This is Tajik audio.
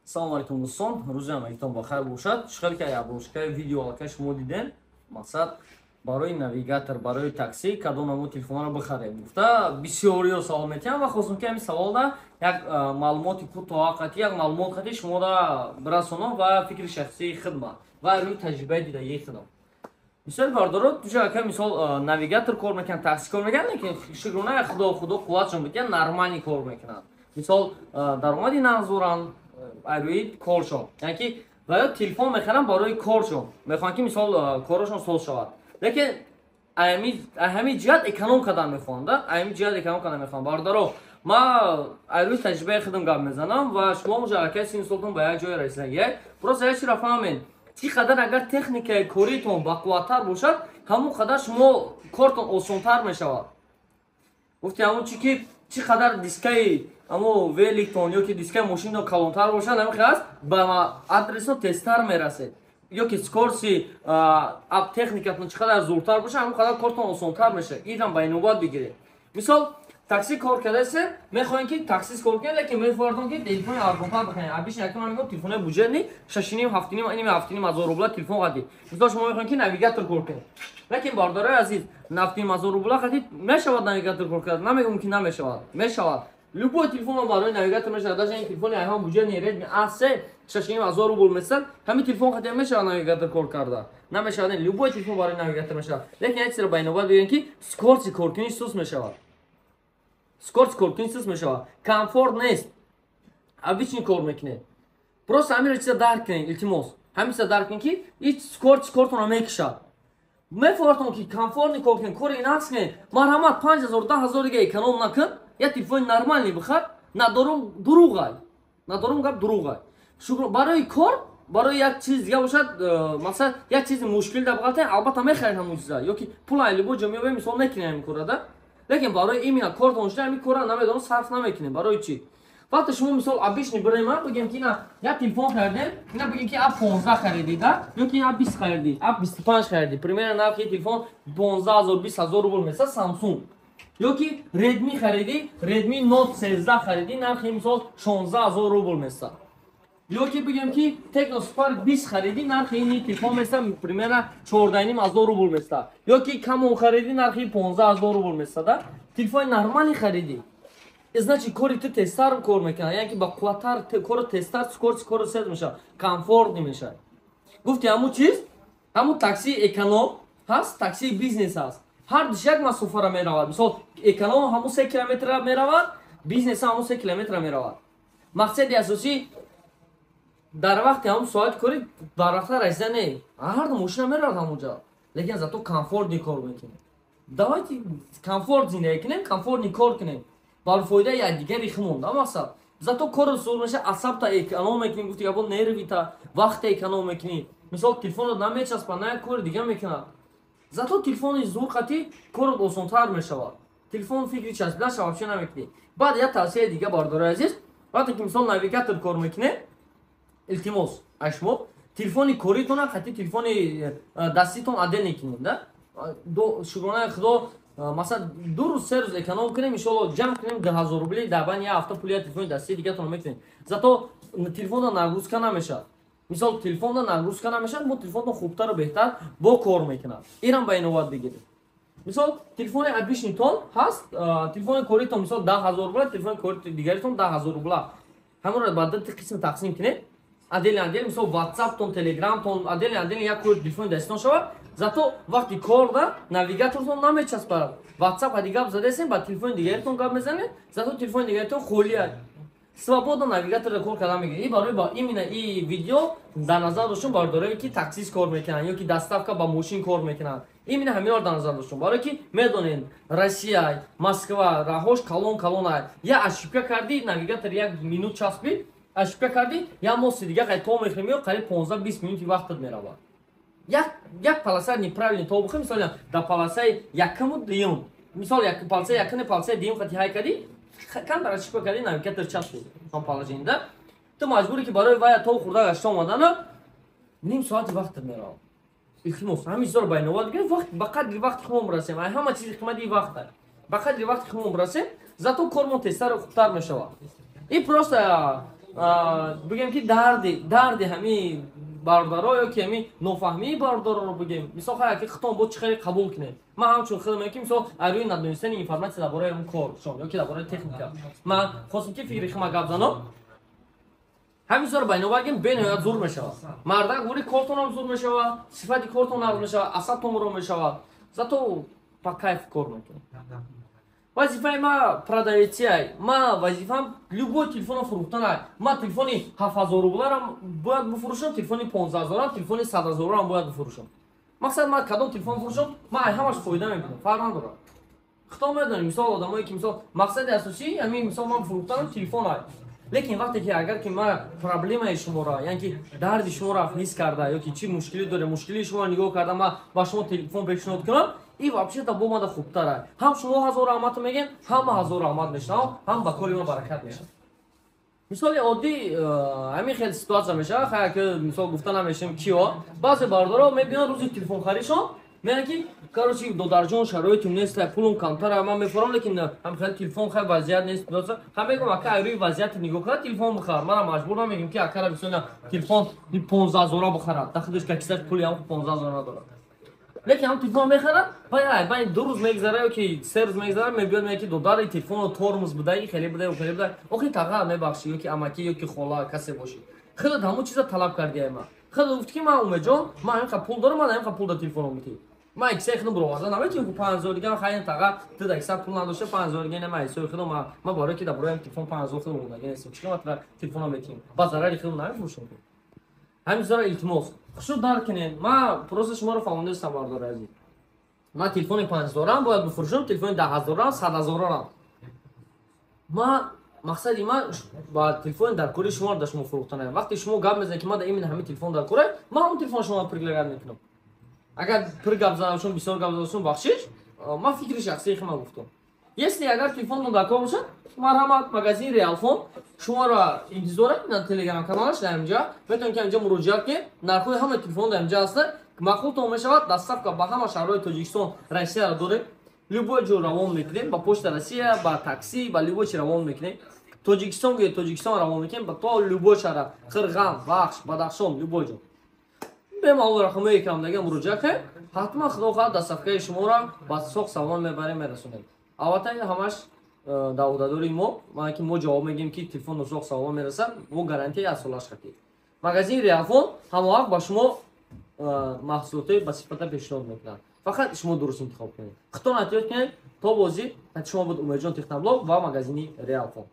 Салому алейкум, дӯстон, рӯзи ҳамагитон бахайр бошад. Чӣ ки обложкаи видео аллакай шумо дидем, мақсад барои навигатор, барои такси кадом намуд телефонро бихарем гуфта бисёриё савол метиҳам ва хостум, ки ҳамин саволда як маълумоти кӯтоҳ қати, як маълумот қати шумода бирасонам ва фикри шахсии хидмат ва рӯи таҷрибаи дидагии худам. Мисол, бардоро, туша ака, мисол, навигатор кор мекунанд, такси кор мекунанд, лекин шукрона Худо, Худо қувватшон битиҳад, нормальный кор мекунанд. Мисол, даромади нағз доранд рӯи коршон, яъне ки ва ё телефон мехаранд барои коршон, мехоҳанд, ки мисол корашон соз шавад, лекин ҳамин ҷиҳат эконом кардан мехоҳанд, ҳамин ҷиҳат эконом кардан мехоҳанд. Бародаро, ма рӯи таҷрибаи худам гап мезанам ва шумо мужа аллакай синну солтон ба як ҷое расидагия. Просто як чиро фаҳмед: чӣ қадар агар техникаи коритон бақувваттар бошад, ҳамон қадар шумо кортон осонтар мешавад. Гуфти ҳамон чи ки чӣ қадар дискаи амо великтон ё ки дискаи мошино калонтар бошад, ҳамин хел аст, ба адресно тезтар мерасед. Ё ки скорости техникатон чӣ қадар зуртар бошад, ҳамон қадар кортон осонтар мешавад. Инам ба инобат бигиред. Мисол, такси кор кардасе, мехоҳем, ки такси кор кунед, лекин мефоҳатон, ки телефони арзонтар бихаред. Обычно якум мегӯям, телефони бюджетный шашиним, ҳафтиним, иним ҳафтиним ҳазор рубла телефон қадӣ. Мисол, шумо мехоҳем, ки навигатор кор кунед, лекин, бародарои азиз, 7,5 ҳазор рубла қадӣ мешавад навигатор кор кард. Намегӯм, ки намешавад, мешавад. Любой телефон барои навигатор мешавад, даже ин телефони айҳон бюджетный Redmi A3 6,5 ҳазор рубл месад, ҳамин телефон қадӣ мешавад навигатор кор карда. Намешавад? Любой телефон барои навигатор мешавад, лекин як чизро ба инобат бигӯем, ки скорости коркунӣ суст мешавад, скорость коркунӣ суст мешавад, комфорт нест, обычный кор мекунед. Просто ҳаминро чиза дарк кунед, илтимос, ҳамин чиза дарк кунед, ки ҳеҷ скорость кортонро мекушад. Мефоҳатон, ки комфортный кор кунед, кори нақс кунед, марҳамат, 5000, 10 000 дига эконом накун, як телефони нормальный бихар. Надорум дуруғай, надорум гап дуруғай. Шукр, барои кор, барои як чиз дига бошад, масалан, як чизи мушкил да бғалтен, албатта мехаред ҳамон чиза, ё ки пул любой ҷо меёбем, мисол, мекунем ҳамин кора да. Лекин барои именно кортон шуда, ҳамин кора намедонам, сарф намекунем. Барои чӣ? Вақте шумо, мисол, обычный бирема, бигем, ки ина як телефон харидем, ина бигем, ки а 15 харидӣ да, ё ки а 20 харидӣ, а 25 харидӣ, примерно нархи телефон 15 000, 20 000 рубл меса, Samsung ё ки Redmi харидӣ, Redmi Note 13 харидӣ, нархи, мисол, 16 000 рубл меса. Ё ки бигем, ки Tecno Spark 20 харидӣ, нархи ини телефон меса примерно 14,5 ҳазор рубл меса. Ё ки Camon харидӣ, нархи 15 000 рубл меса да. Телефони нормальный харидӣ, значит, кори ту тезтар кор мекунад, яъне ки ба қувваттар кору тезтар, скорость кору сез мешавад, комфортный мешавад. Гуфти ҳамун чиз, ҳамун такси эконом ҳаст, таксии бизнес ҳаст, ҳар душ як масофара меравад. Мисол, эконом ҳамун 3 километра меравад, бизнес ҳамун 3 километра меравад. Мақсади асосӣ дар вақти ҳамун соати кори барвақта расида не, ҳарду мошина меравад ҳамунҷа, лекин зато комфортный кор мекунем. Давайте комфорт зиндагӣ кунем, комфортный кор кунем бар фоидаи якдигари хумон да. Мақсад, зато корро сур меша, асабта эконом мекунӣ, гуфти гапо, нервита, вақта эконом мекунӣ. Мисол, телефонро намечаспа, на як кори дига мекунад, зато телефони зур қати корот осонтар мешавад. Телефон фикри часпидаша вообще намекунӣ. Баъд як тавсияи дига, бардораи азиз: вақте ки, мисол, навигатор кор мекунед, илтимос, ашмо телефони коритона қати телефони даститон отдельно кунед да. Шукронаи Худо, масалан, 2 рӯз, 3 рӯз эконом кунем, иншолло, ҷамъ кунем 2000 рубли, дар байни як ҳафта пули телефони дастии дигатон мекунем. Зато телефонда нагрузка намешавад. Мисол, телефонда нагрузка намешавад, мо телефонтон хубтару беҳтар бо кор мекунад. Инам ба инобат бигиред. Мисол, телефони обычныйтон ҳаст, телефони коритон, мисол, 10 000 рубла, телефони кори дигаритон 10 000 рубла, ҳамонро ба ду қисм тақсим кунед, отдельно отдельно. Мисол, ватсаптон, телеграмтон отдельно отдельно, як кори телефони даститон шавад. Зато вақти корда навигатортон намечаспад. Ватсап ҳади гап задесем, ба телефони дигаритон гап мезанед, зато телефони дигаритон холия, свободно навигаторро кор кардан мегиред. И барои ба именно и видео дар назар доштум бардорое, ки таксист кор мекунанд ё ки доставка ба мошин кор мекунанд. Именно ҳаминро дар назар доштум, барое ки медонед, Россия, Москва раҳош калон калона. Я ошибка кардӣ, навигатор як минут часпид, ошибка кардӣ, як мости дига қай то мехӯрем, ё қариб 15-20 минути вақтат меравад. Як полоса неправильный то бухӯ, мисол, дар полосаи якуму дуюм, мисол, як полосаи якуми, полосаи дуюм қати ҳай кардӣ, камтар ошибка кардӣ, навигатор часпид ҳам положение да, ту маҷбурӣ, ки барои вая то хурда гашта омадана ним соати вақтат меравад. Илтимос, ҳамин чизоро ба инобат гиред. Вақт, ба қадри вақти худмон бирасем, ай ҳама чизи қимати вақта, ба қадри вақти худмон бирасем, зато кормон тезтару хубтар мешавад. И просто Бигем, ки дарди ҳами бародаро ё ки ҳами нофаҳмии бародароро бигем. Мисол, хай, ки хитон бо чӣ хеле қабул кунед. Ман ҳамчун хел мегӯям, ки мисол, рӯи надонистани информация дар бораи он коршон ё ки дар бораи техника, ман хостам, ки фикри хима гап занам. Ҳамин зор ба инобат гем, бениҳоят зур мешавад. Мардак вори кортонам зур мешавад, сифати кортон нағз мешавад, асабтон ро мешавад, зато по кайф кор мекунад. Вазифаи ма продавецияй, ма вазифаам любой телефонро фурӯхтанай. Ма телефони 7000 рубларам бояд бифурӯшам, телефони 15 0-ам, телефони 100 0-ам бояд бифурӯшам. Мақсад, ма кадом телефон фурӯшам, ма ай ҳамаш фоида мебинам, фарқ надорад. Хито медонем, мисол, одамое ки, мисол, мақсади асосӣ ҳамин, мисол, ман фурӯхтанам телефон ай. Лекин вақте ки агар ки ма проблемаи шуморо, яъне ки дарди шуморо ҳис карда ё ки чӣ мушкилӣ доре, мушкилии шуморо нигоҳ карда, ма ба шумо телефон пешниҳод кунам, и вообще-то бо мада хубтара. Ҳам шумо ҳазор раҳмату мегем, ҳама ҳазор раҳмат мешавам, ҳам ба кори ма баракат мешавад. Мисоли оддӣ, ҳамин хел ситуация мешавад. Хая, ки мисол гуфта намешем киё. Баъзе бародаро мебинанд, рӯзи телефонхаришон мегӯянд, ки короче, додарҷон, шароитум нест, пулум камтара, ман мефурам, лекин ҳам хел телефон, хай, вазъият нест. Ҳам мегӯям, ака, рӯи вазъияти нигоҳ кара, телефон бихар. Мана маҷбур намегӯем, ки акара бисёр телефон 15 0-а бихарад, дахудаш ка кисаш пули ҳам 15 0 надорад. Лекин ҳам телефон мехарад, бай 2 рӯз мегзара ё ки 3 рӯз мегзара, мебиёд, мега, ки додари, телефонро тормоз будай, хеле будай, хеле будай. Охи, таға, мебахшӣ, ё ки амакӣ, ё ки хола, касе бошӣ, хеле ҳамон чиза талаб кардиай. Ма хеле гуфт, ки ман, Умедҷон, ман ҳамин пул дорам, ман ҳамин пул да телефоном метиҳ. Ман кисаи худам буроварда наметавонам, ку 5000 дига. Хайн, таға, ту да киса пул надошта, 5000 дига нема ҳисоби худам. Ман барои ки да бароям телефон 5000 худам мондаги нестам. Чӣ қимат телефоном метиҳем, ба зарари худам намефурӯшам. Ҳамин зора, илтимос, хушуд дарк кунед. Ман просто шуморо фаҳмондастам, бардори азиз. Ман телефони 5000-ам бояд бифурӯшам, телефони 10 0-ам, 100 0-ам. Ман мақсади ман ба телефони дар кори шуморо да шумо фурӯхтанам. Вақте шумо гап мезанед, ки ман да именно ҳамин телефон дар кора, ман ҳамон телефон шумо предлагать мекунам. Агар пир гап задашон, бисёр гап задашон, бахшиш, ман фикри шахсии худам гуфтам. Если агар телефонтон дар кор бошад, марҳамат, магазини Реалфон шуморо интизорад. На Телеграм каналаш дар инҷа метавонед, ки инҷа муроҷиат кунед. Нархҳои ҳамаи телефон дар инҷа ҳастанд. Маъқултон мешавад, доставка ба ҳама шаҳрҳои Тоҷикистон, Россияро дорем. Любой ҷо равон мекунем, ба Почта Россия, ба такси, ба любой чи равон мекунем. Тоҷикистон гӯед, Тоҷикистон равон мекунем, ба то любой шаҳра, Қирған, Вахш, Бадахшон, любой ҷо. Бемалол рақамҳои экрамдага муроҷиат кунед. Ҳатман, худо хоҳад, доставкаи шуморо ба соқ саломат мебарем, мерасонем. Албатта, ҳамаш даъводадори мо, ки мо ҷавоб мегӯем, ки телефон соқ саломат мерасад, мо гарантия аз солаш хатӣ. Магазини Реалфон ҳамавақт ба шумо маҳсулотҳои ба сифата пешниҳод мекунад, фақат шумо дуруст интихоб кунед. Хитон эҳтиёт кунед. То бозӣ, шумо буд Умедҷон Техноблог ва магазини Реалфон.